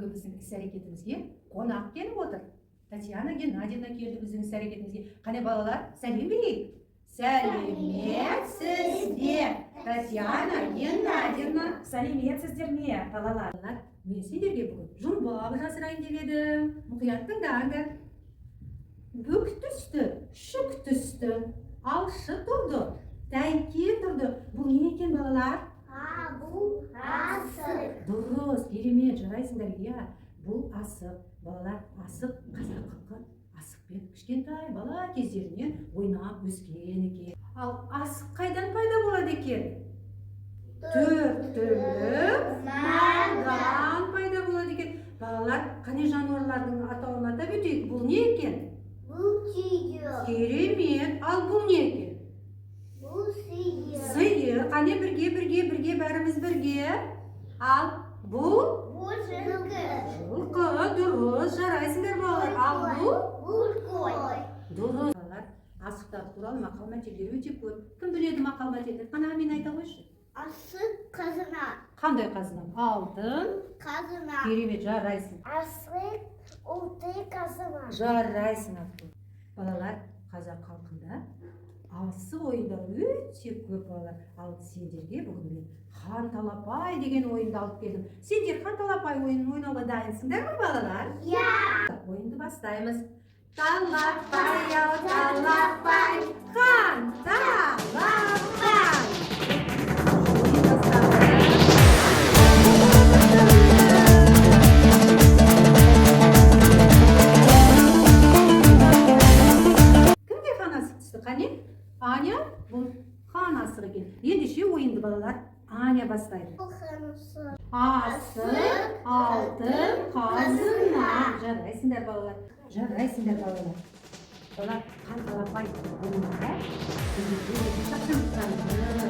Бүгінгі біздің іс-әрекетімізге қонақ келіп отыр. Татьяна Геннадьевна келді біздің іс-әрекетімізге. Қане, балалар, сәлем берейік. Сәлеметсіз бе, Татьяна Геннадьевна! Сәлеметсіздер ме, балалар? Балалар, мен сендерге бүгін жұмбақ жасырайын деп едім. Мұқият тыңдаңдар. Бүк түсті, шүк түсті, алшы тұрды, тәйке тұрды. Бұл не екен, балалар? Бұл асық. Дұрыс, керемет, жарайсыңдар, иә. Бұл асық. Балалар, асық қазақ халқы асықпен кішкентай бала кездерінен ойнап өскен екен. Ал асық қайдан пайда болады екен? Төрт түлік малдан пайда болады екен. Балалар, қане, жануарлардың атауын атап өтейік. Бұл не екен? Бұл түйе. Керемет. Ал бұл не екен? Бұл сиыр. Сиыр. Қане, бірге, бірге, бірге, бәріміз бірге. Ал бұл? Бұл жылқы. Жылқы, дұрыс, жарайсыңдар, балалар. Ал бұл? Бұл қой. Дұрыс. Балалар, асықтар туралы мақал мәтелдер өте көп. Кім біледі мақал мәтелдер? Қана, мен айта қойшы. Асық қазына. Қандай қазына? Алтын. Қазына. Керемет, жарайсың. Асық ұлты қазына. Жарайсың, Артур. Балалар, қазақ халқында асық ойындары өте көп, балалар. Ал сендерге бүгін мен хан талапай деген ойынды алып келдім. Сендер хан талапай ойынын ойнауға дайынсыңдар ма, балалар? Иә. Ойынды бастаймыз. Талапай ау, талапай, хан талапай. Ойын басталды. Кімге хан асық түсті? Қане, Аня, бұл хан асығы екен. Ендеше ойынды, балалар, Аня бастайды. Бұл ханысы. Асық алтын қазына. Жарайсыңдар, балалар. Жарайсыңдар, балалар. Балалар, хан талапай ойынында сендерге шапшаңдықтарыңды,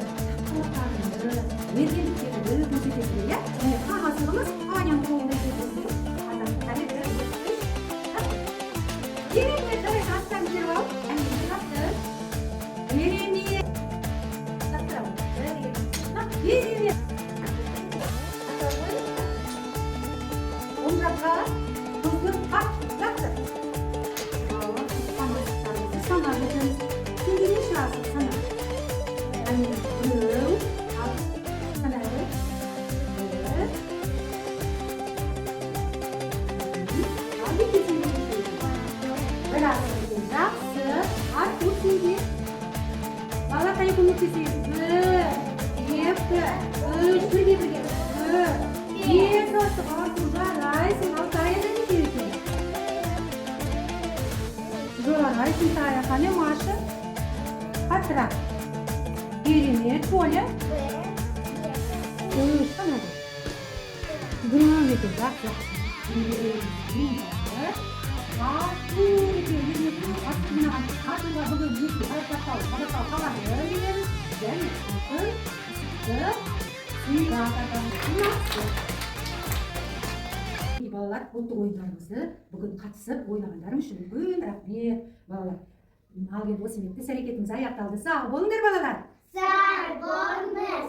тапқырлықтарыңды, мергендіктеріңді көрсетесіңдер, иә? Міне, хан асығымыз Аняның қолында екен. Қане, бір, екі, үш. Керемет, жарайды, аттан теріп ал. Әне, жақсы. Керемет. Лақтырамыз. Бір, екі, үш. Керемет. Оң жаққа тұзды қап, лақтыр. Балалар, тұтқан асықтарымызды санап өтеміз. Сенде неше асық, сана? Әне, біреу. Ал, санайды. Бір. Ал, Вики, сенде нешеу екен? Бір асық екен. Жақсы. Артур, сенде? Балалар, қане, көмектесейік. Бір, екі, үш, бірге, бірге. Бір, бес асық. Артур, жарайсың. Ал Таяда нешеу екен? Жарайсың, Тая. Қане, Маша? Қаттырақ. Керемет, Поля? Бір, екі, Үш, қанады. Біреу екен, жақсы. Артур екен, ермек асық жинаған. Артурға бүгін екі марапаттау, марапаттау қаламды береміз. Және алтын асықты сыйға тартамыз. Балалар, ұлттық ойындарымызды бүгін қатысып ойнағандарың үшін үлкен рахмет, балалар. Ал енді осымен іс әрекетіміз аяқталды. Сау болыңдар, балалар. Сау болыңыз.